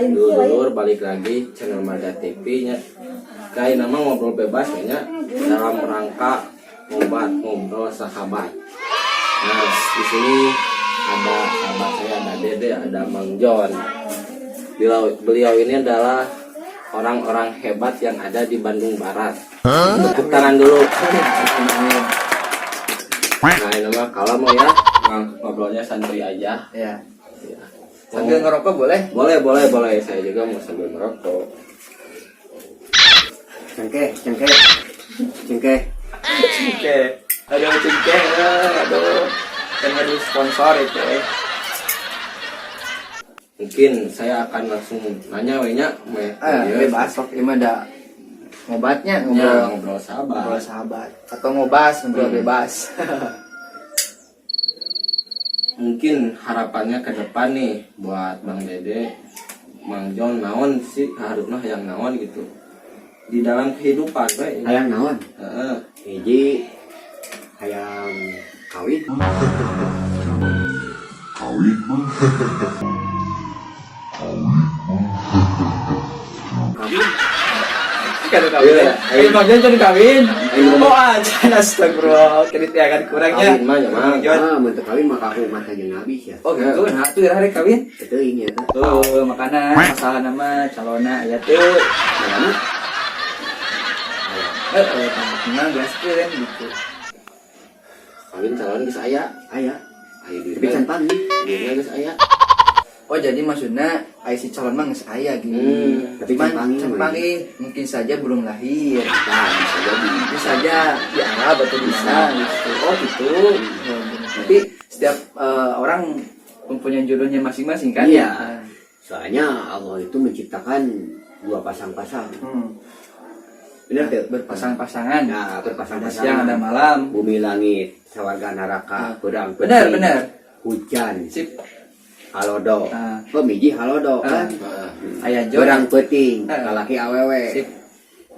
Lain kieu, lain. Dulur, balik lagi channel Marga TV nya. Kayak nama ngobrol bebas kayaknya dalam rangka ngobat ngobrol sahabat. Nah, di sini ada sahabat saya, ada Dede, ada Mang John. Beliau, beliau ini adalah orang-orang hebat yang ada di Bandung Barat. Tepuk tangan dulu. Nah, ini mah kalau mau ya ngobrolnya santuy aja. Ya. Ya. Sambil ngerokok boleh? Boleh, boleh, boleh. Saya juga mau sambil merokok. Cengkeh, cengkeh, cengkeh. Cengkeh. Aduh, cengkeh, eh, aduh. Kan ada sponsor itu eh. Mungkin saya akan langsung nanya we nya, meh. Ah, Iya. bebas sok ini mah ada ngobatnya, Ya, ngobrol ngobrol sahabat. Ngobrol sahabat atau ngobas ngobrol bebas. Mungkin harapannya ke depan nih buat Bang Dede, Mang John, naon sih harusnya yang naon gitu di dalam kehidupan we. Hayang naon? Heeh. Hiji, hayang kawin. Kawin mah. Kawin mah. Kawin. Kan kawin. Iya, Ayo Bang John can kawin. Ayo. Oh, aja, astagfirullah. Kini akan kurangnya. Kawin mah ya, Mang. John. Ah, mun teu kawin mah aku mata jeung Nabi ya. Oh gitu, nah tuh hari kawin. Teuing ya teh. Oh, makana masalah nama calona aya tuh. Mana? Eh, eh, gaskeun gitu. Kawin calon geus aya. Aya. Aya Tapi can panggih. Duitnya geus aya. Oh, jadi maksudnya ai si calon mah geus aya gitu. Tapi Cuman can panggih can mah. panggih, mungkin saja belum lahir. Nah, bisa jadi. Mungkin saja di Arab atau di mana gitu. Oh gitu. Oh, tapi setiap orang mempunyai jodohnya masing-masing kan? Iya. Nah. Soalnya Allah itu menciptakan dua pasang-pasang. Bener tuh? Berpasang-pasangan. Nah, Ada berpasang-pasangan. siang, ada malam. Bumi langit, sawarga neraka, Ah. berang Benar, peuting, benar. hujan, Sip. halodo. Ah. Pemiji halodo Ah. kan. Heeh. Aya jodoh. Berang peuting, Ah. lalaki awewe. Sip.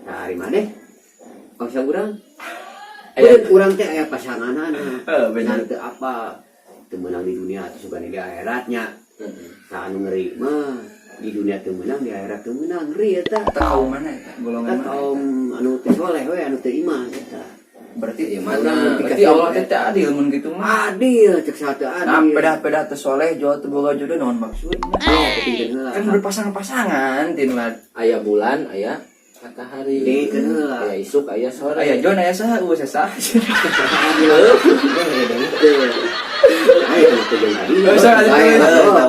Nah, ari maneh? Bangsa urang. Aya. Urang urang teh aya pasanganana. Eh, bener. Ngan teu apa? Teu meunang di dunia atau sugan di akhiratnya. Heeh. Nah, anu ngeri mah di dunia teu meunang, di akhirat teu meunang, ngeri eta. Eta kaum mana eta? Golongan Eta mana? kaum anu teu soleh we, anu teu iman eta. Berarti Iya, mana? urang berarti Allah teh teu adil mun gitu mah. Adil cek saha teu adil. Nah, pedah-pedah teu soleh jual teu boga jodoh, naon maksudna? Oh, kupingkeun heula. Kan berpasang-pasangan tin lah. Aya bulan, aya matahari. Dengkeun heula. Aya isuk, aya sore. Aya John, aya saha eueuh sesa. Adil. Ayo teu jeung tadi. Oh, usah, Lain, usah, oh. usah.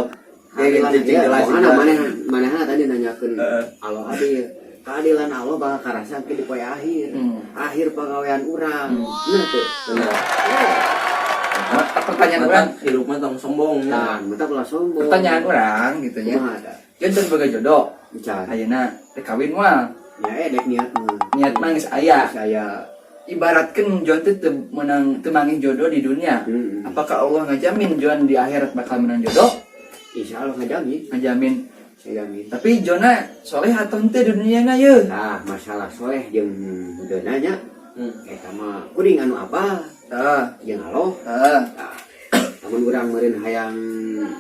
Keadilan Cing, dia, jelas, pokokna jelas. maneh manehna tadi nanyakeun Heeh. Allah adil. Keadilan Allah bakal karasa ke di poe akhir. Akhir pagawean urang. Bener teu? Bener. Pertanyaan Mata urang, hidup mah tong sombong ya. Tah, mata ulah sombong. Pertanyaan urang gitu nya. Kumaha tah? John can boga jodoh. Bicara. Ayeuna teh kawin moal? Ya dek niat mah. Niat mah geus aya. Saya Ibaratkeun John teh teu menang, teu manggih jodoh di dunia. Apakah Allah ngajamin John di akhirat bakal menang jodoh? Insya Allah ngajamin. Ngajamin. Ngajamin. Tapi Jona soleh atau henteu di dunia na ye? Nah, masalah soleh jeung henteu nya eta mah kuring anu apa jeung Allah. Nah, lamun urang meureun hayang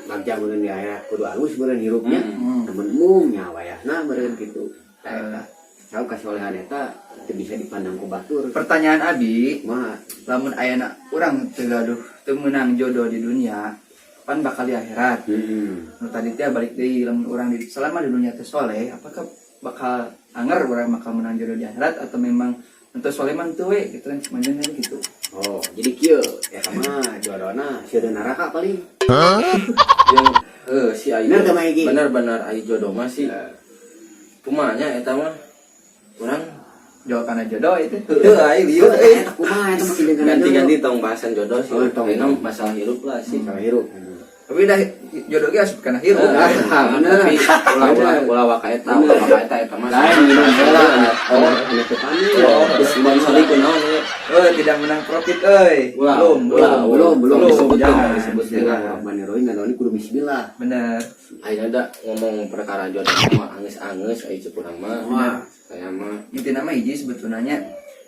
bagja meureun di akhirat kudu alus meureun hirupnya. Namun mung nya wayahna meureun kitu. Tah eta. Sabab kasolehan eta teu bisa dipandang ku batur. Pertanyaan abi, Kumaha? Lamun ayana urang teu gaduh, teu meunang jodoh di dunia, pan bakal di akhirat. Nu tadi teh balik deui, lamun urang di selama di dunia teh soleh, apakah bakal anger urang bakal menang jodoh di akhirat atau memang untuk soleh mah teu we gitu kan semuanya gitu. Oh, jadi kieu eta mah jodohna sieun neraka paling. Yang si ayu. Bener teu, Mang Egi? Bener-bener ayu jodoh mah sih. Kumaha nya eta mah? Urang Jauh karena jodoh itu. Heuh, aing lieur euy. Eta kumaha eta mah jeung kana Ganti-ganti tong bahasan jodoh sih. Oh, tong. Ayeuna masalah hirup lah sih. Masalah hirup. Tapi dah jodoh ge asup kana hirup. Ah, bener. Tapi ulah ulah ulah waka eta, ulah waka eta eta mah. Lain minum heula. Oh, Anu teu panggil. oh, sponsori kunaon ieu? Eh, tidak menang profit euy. Ulah, Belum, ulah, belum. Belum, belum. Belum, Disebut jangan. disebut. Bismillahirrahmanirrahim. Ngan kudu bismillah. Bener. Ayeuna da ngomong perkara jodoh mah angeus-angeus aya cek urang mah. Wah. Saya mah Inti nama hiji sebetulnya,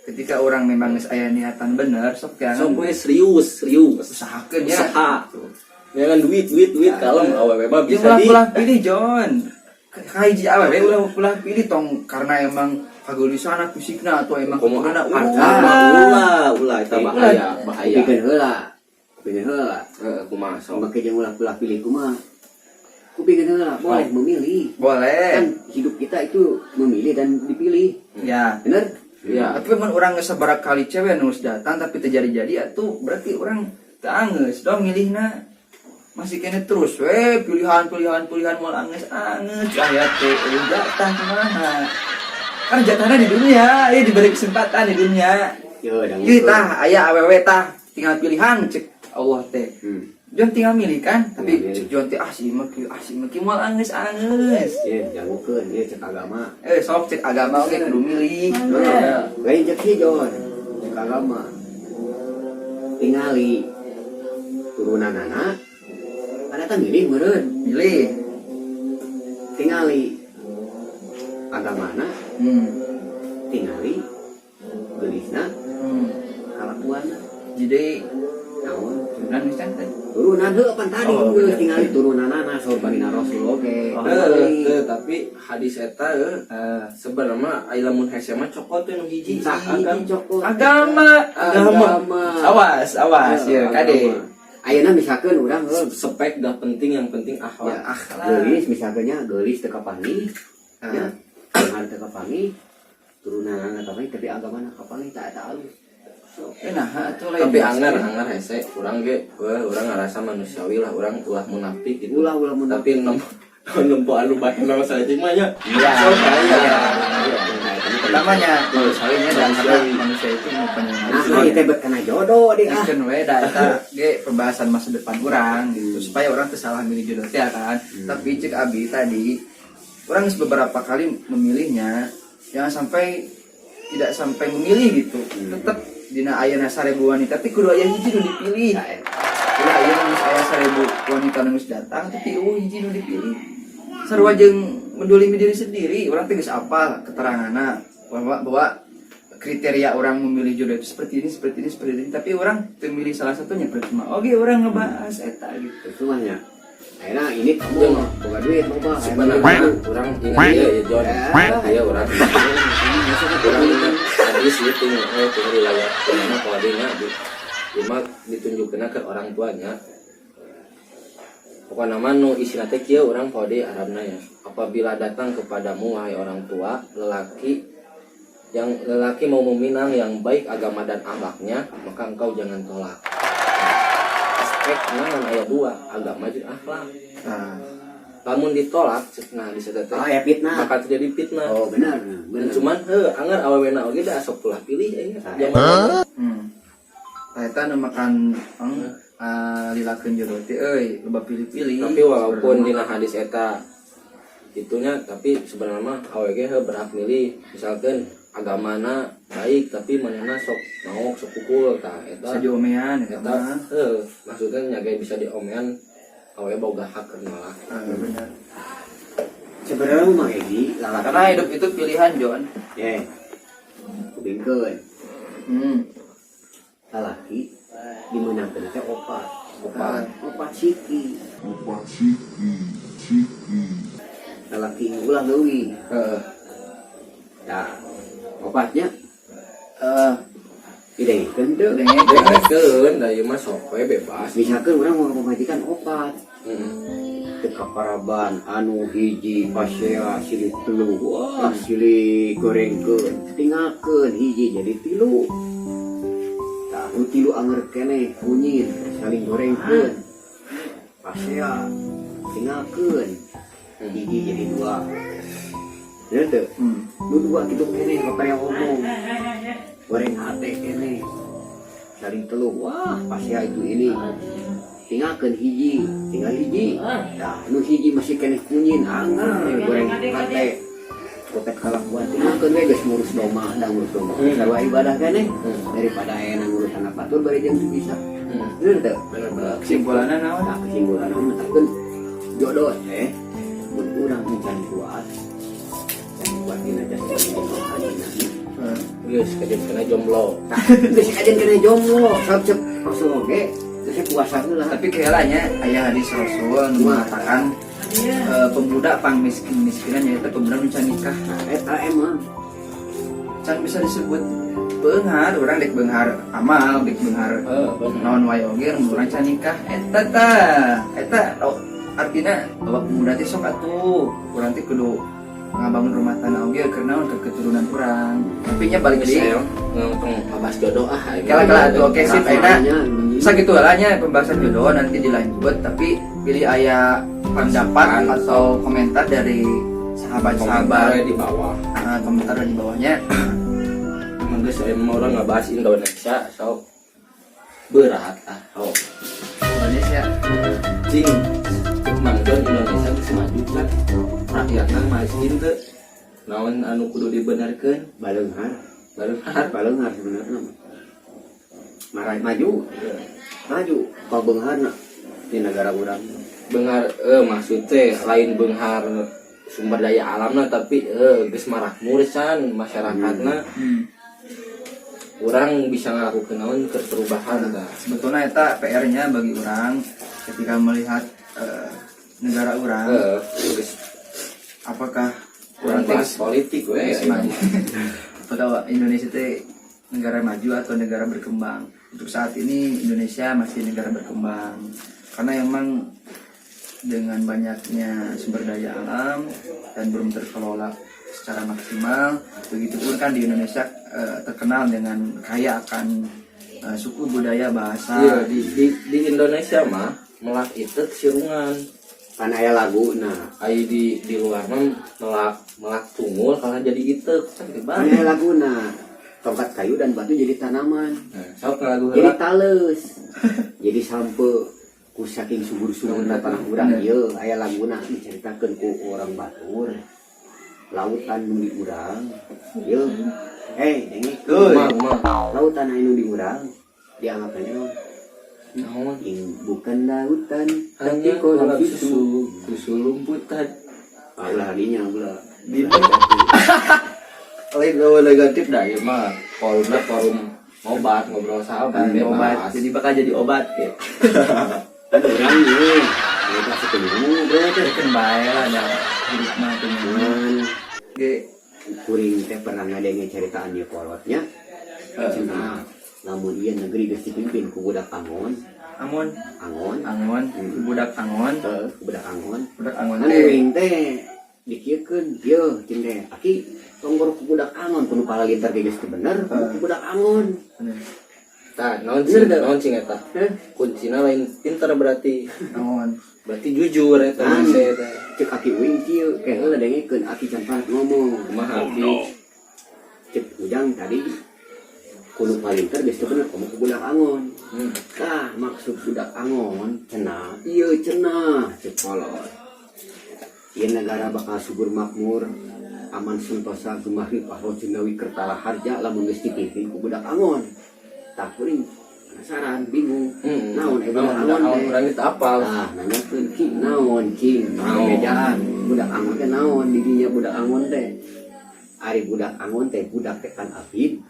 ketika orang memang geus aya niatan bener sok jangan sok we serius, serius. Usahakeun ya. Usaha. Jangan duit, duit, duit, kalem awewe mah Jeung bisa ulah di ulah pilih John. Kahiji awewe ulah ulah pilih tong karena emang kageulisan fisikna atau emang Komo keturunan. harta. Ulah. Ulah, ulah, eta bahaya, bahaya. Kupingkeun heula, kupingkeun heula. Heeh, kumaha sok? Make jeung ulah ulah pilih kumaha? Kupingkeun heula, boleh memilih. Boleh. Kan hidup kita itu memilih dan dipilih. Ya. Bener? Iya. Tapi mun urang geus sabaraha kali cewek nu geus datang tapi teu jadi-jadi atuh berarti urang teu anggeus dong milihna. Masih kene terus we pilihan pilihan pilihan, moal anggeus anggeus aya teh eueuh jatah kumaha. Kan jatahna di dunia, ya diberi kesempatan di dunia. Ya, dangukeun. Ieu tah aya awewe tah tinggal pilihan cek Allah teh. Jon tinggal milih kan, tapi Tinggal milih. cek Jon teh ah si mah kieu, ah si mah kieu, moal anggeus anggeus. Ya, dangukeun, ya cek agama. Eh, sok cek agama oge kudu milih. Lain cek si Jon, cek agama. Tingali turunan anak, ada teh milih meureun. Milih. Tingali agamana, tingali geulisna, kalakuanna. Jadi Naon? turunan misalnya teh. Turunan heuh pan tadi Oh, geus bener. Tingali turunanana saur banina Rasul oge. Oh. Heuh, heuh, tapi hadis eta heuh, Eh, sebenarnya mah aya lamun hese mah cokot we nu hiji. Tah, Agama. hiji cokot. Agama. Agama. Awas, awas ya, kade. Ayeuna misalkan urang heuh Spek gak penting, yang penting akhlak. Ya. Akhlak. Geulis misalkan nya geulis teu kapanggih, ya. Ah. Jangan teu kapanggih, turunanana kapanggih tapi agamana kapanggih tak eta alus. So, Eh, nah, atuh lain. Tapi anger anger hese urang ge wah urang ngerasa manusiawi lah, urang ulah munafik gitu. Ulah ulah munafik. Tapi nempo nempo anu bae nama saeutik mah nya. Iya. So, saya. Iya. Iya. Pertamanya manusiawinya dan karena Manusiawi. manusia itu mempunyai Nah, manusia. ieu teh bet kana jodoh deh ah. Kan we da eta ge pembahasan masa depan urang gitu supaya orang teu salah milih jodoh teh kan. Tapi cek abi tadi urang geus beberapa kali memilihnya jangan sampai tidak sampai memilih gitu. Tetep dina ayeuna 1000 wanita tapi kudu aya hiji nu dipilih. Nah, eta. Ulah ayeuna geus aya 1000 wanita nu geus datang tapi euweuh hiji nu dipilih. Sarua jeung mendolimi diri sendiri, urang teh geus apal keteranganna bahwa bahwa kriteria orang memilih jodoh itu seperti ini, seperti ini, seperti ini, tapi urang teu milih salah satunya percuma. Oke, urang ngebahas eta gitu. Percuma nya. Ayeuna ini kamu boga duit loba. Sebenarnya urang ingat ya, ya John. Iya, urang urang ingat hadis itu tinggal di layar karena kalau dia di cuma ditunjukkan ke orang tuanya. Pokoknya mah nu isina teh kieu urang di Arabna ya, apabila datang kepadamu wahai orang tua lelaki yang lelaki mau meminang yang baik agama dan akhlaknya, maka engkau jangan tolak. Aspek ngan aya dua, agama jeung akhlak. Nah, lamun ditolak cek nah di teh Oh, ya fitnah. maka terjadi fitnah. Oh, benar, Dan benar. cuman heuh anger awewena oge da sok ulah pilih aing zaman. Tah eta nu makan lilakeun jodoh teh euy, loba pilih-pilih. Tapi walaupun dina hadis eta itunya, tapi sebenarnya mah awewe heuh berhak milih. Misalkan agamana baik tapi manehna sok maok, sok pukul, tah eta bisa diomean eta eta mah. Heuh, maksudnya nyaga bisa diomean, awewe boga hak keur nolak. Ah, benar. Sebenarnya mah Egi lalaki. Karena hidup itu pilihan, John. Eh. Kupingkeun. Lalaki dimeunangkeun teh opat. Opat. Opat siki. Opat siki, siki. Lalaki ulah leuwih. Heeh. Nah, opatnya Eh, didengekeun teu? Dengekeun da ieu mah sok we bebas. Misalkan urang mau pamajikan opat. Heeh. Teu kaparaban anu hiji pasea silih telu, wah silih gorengkeun, tinggalkeun hiji jadi tilu. Tah nu tilu anger keneh kunyit saling gorengkeun, pasea tinggalkeun hiji jadi dua. Bener teu? Hmm. Nu dua kitu keneh bapaya ngomong goreng hate keneh saling teluh, wah pasea itu ini, tinggalkeun hiji, tinggal hiji. Nah, nu hiji masih keneh kunyin anger goreng hate kopet kalakuan, tinggalkeun we geus ngurus domba da ngurus domba sarua ibadah keneh daripada aya ngurus anak batur bari jeung teu bisa. Bener teu? Bener-bener. Kesimpulannya naon? Nah, kesimpulan mentakeun jodoh teh mun urang can kuat, can kuat dina jasmani jeung rohanina. Geus kajen kena jomblo. Tah, geus kajen kena jomblo, sabab cek Rasul oge geus puasa heula. Tapi kayaknya aya hadis Rasul nu mengatakan Pemuda pang miskin miskinan yaitu pemuda nu can nikah. Nah, eta emang Can bisa disebut beunghar, urang dek beunghar amal, dek beunghar Bener. naon wae oge mun urang can nikah eta tah eta, oh, artinya bahwa pemuda teh sok atuh urang teh kudu ngabangun rumah tangga oge keur naon, ke keturunan urang, tapi nya balik deui. Saya ngomong ngabahas jodoh ah. Kala kala atuh, oke sip, ayeuna Rasanya, sakitu lah nya pembahasan jodoh, nanti dilanjut, tapi pilih aya pendapat atau komentar dari sahabat-sahabat. Komentar di bawah. Nah, komentar di bawahnya. Emang geus emang urang ngebahas Indonesia sok berat ah. Oh. Indonesia. Cing, cek Mang Jon, Indonesia geus maju kan, rakyatna miskin teu, naon anu kudu dibenerkeun? Baleunghar. Baleunghar. Baleunghar sebenarnya mah. Marah maju maju kau beungharna di negara urang. Beunghar, maksud teh lain beunghar sumber daya alamna, tapi geus marakmur can masyarakatna. Urang bisa ngelakukeun naon ke perubahan tah? Sebetulnya eta PR-nya bagi urang ketika melihat negara urang, geus apakah urang urang teh bahas politik we. geus maju, atau Indonesia teh negara maju atau negara berkembang. Untuk saat ini Indonesia masih negara berkembang karena emang dengan banyaknya sumber daya alam dan belum terkelola secara maksimal. Begitupun kan di Indonesia terkenal dengan kaya akan suku, budaya, bahasa. Iya, di Indonesia mah melak itu sirungan. Kan aya lagu nah. Ai di luar mah melak melak tungul kalau jadi itu kan Kan gimana? aya lagu nah, tongkat kayu dan batu jadi tanaman. Nah, sok lagu jadi heula. Tales jadi sampe ku saking subur-suburna tanah urang. Ieu aya laguna diceritakeun ku orang batur, lautan nu di urang ieu, dengekeun. Kumaha kumaha? Lautan anu di urang dianggap naon? Naon? Ing bukan lautan tapi hanya kolam kolam susu. Susu susu lumputan. Ah, ulah dinya ulah. Di lain gawe negatif dah ieu mah, forumnya forum ngobat ngobrol sahabat. Obat. Bebas. Jadi bakal jadi obat ya. Kan urang ieu ieu pasti kudu ngobrol teh. Kan bae lah da hidup mah teh. Cuman Ge kuring teh pernah ngadenge ceritaan ieu kolotnya cenah lamun ieu negeri geus dipimpin ku budak angon. Amun. Angon. Angon, budak angon. Heeh, ku budak angon. Budak angon kan teh. Kuring teh dikieukeun ieu cing teh aki tong boro ku budak angon, kudu palalintar ge geus teu bener ku budak angon. Bener. Tah, naon sih? Bener teu? Naon sih eta? Heh? Kuncina lain pinter berarti. Naon? Berarti jujur eta Kan. saya teh. Cek aki uing kieu, heula dengekeun, aki can parat ngomong. Kumaha aki? Cek ujang tadi kudu palinter geus teu bener komo ku budak angon. Tah, maksud budak angon cenah ieu, cenah cek kolot ieu negara bakal subur makmur, aman sentosa, gemah ripah loh jinawi kertala harja lamun geus dipimpin ku budak angon. Tah, kuring penasaran, bingung. Naon budak Naon budak angon angon teh? Urang geus apal. Tah, nanyakeun, "Ki, naon cing?" Naon? Bejaan budak angon teh naon didinya budak angon teh? Ari budak angon teh, budak teh kan abid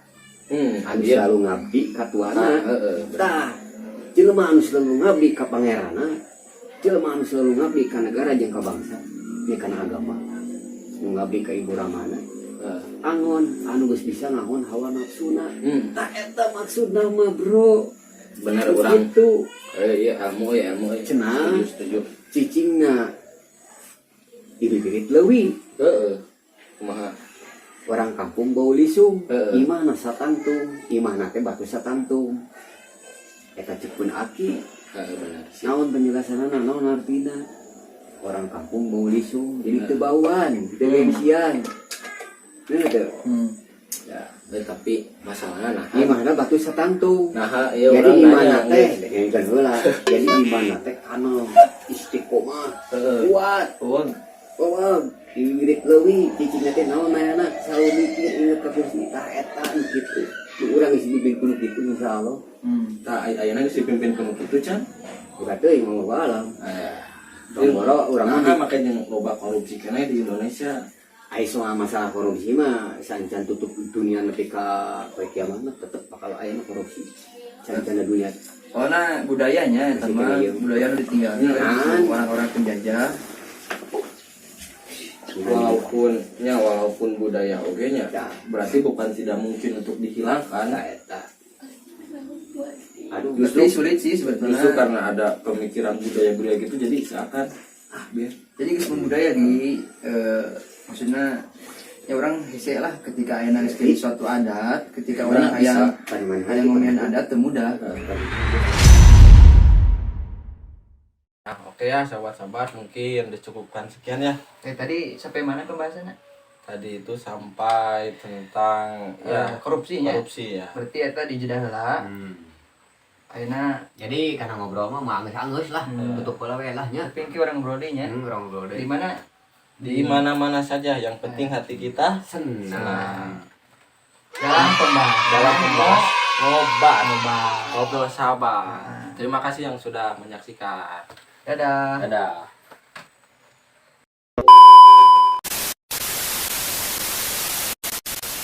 anu selalu ngabdi ka tuana. Nah, heeh. Tah, jelema anu selalu ngabdi ka pangeranna, jelema anu selalu ngabdi ka negara jeung ka bangsa, nya kana agama, nu ngabdi ka ibu ramana. Angon anu geus bisa ngangon hawa nafsuna. Tah, eta maksudna mah, bro. Bener urang. Gitu. Eh, iya ilmu ya ilmu ya. Cenah. Setuju, setuju. Cicingna diri leuwih. Heeh. Kumaha? Orang kampung bau lisung. Imahna satangtung, imahna teh batu satangtung, eta cek pun aki. Heeh, bener sih. Naon penjelasanana, naon artina orang kampung bau lisung? Jadi teu bauan, teu gengsian. Bener teu? Hmm. Ya, tapi masalahnya nah. Imahna batu satangtung. Nah, iya jadi urang imahna nanya, teh dengekeun heula, jadi imahna teh kana istiqomah, kuat. Oh, Oh, diwirit leuwih, cicingna teh naon mayana selalu mikir, inget ka Gusti. Tah, eta nu kitu. Nu urang geus dipimpin kudu kitu, insyaallah. Tah, ayeuna geus dipimpin kudu kitu can? Bukan teuing, wallahu alam. Aya. Tong boro urang mah. Nah, makanya loba korupsi keneh di Indonesia. Ai soal masalah korupsi mah sancan tutup dunia nepi ka poe kiamat mah tetep bakal aya mah korupsi. Sancan dunia. Oh, nah budayanya eta Masih mah kena ieu. budaya nu ditinggalkan Kan. orang-orang penjajah. Walaupun nya, walaupun budaya oge nya, Ya. Berarti bukan tidak mungkin untuk dihilangkan. Nah, eta. Aduh. Justru Tapi sulit sih sebetulnya. Justru karena ada pemikiran budaya-budaya gitu, jadi seakan ah biar Jadi geus budaya di maksudnya ya urang hese lah ketika aya geus jadi suatu adat, ketika urang Bisa. hayang Paneman hayang ngomean adat teu mudah. Nah, oke ya, sahabat-sahabat, mungkin dicukupkan sekian ya. Eh, tadi sampai mana pembahasannya? Tadi itu sampai tentang ya Korupsinya. Korupsi ya. Berarti eta di jeda heula. Ayeuna Jadi karena ngobrol mah mah anggeus-anggeus lah, tutup heula we lah nya. Tapi engke urang ngobrol deui nya. Urang ngobrol Di deui. mana? Di mana-mana saja, yang penting hati kita Senang. Dalam pembahasan. Dalam pembahas ngobat, Ngobat. Ngobrol sahabat. Terima kasih yang sudah menyaksikan. Dadah. Dadah.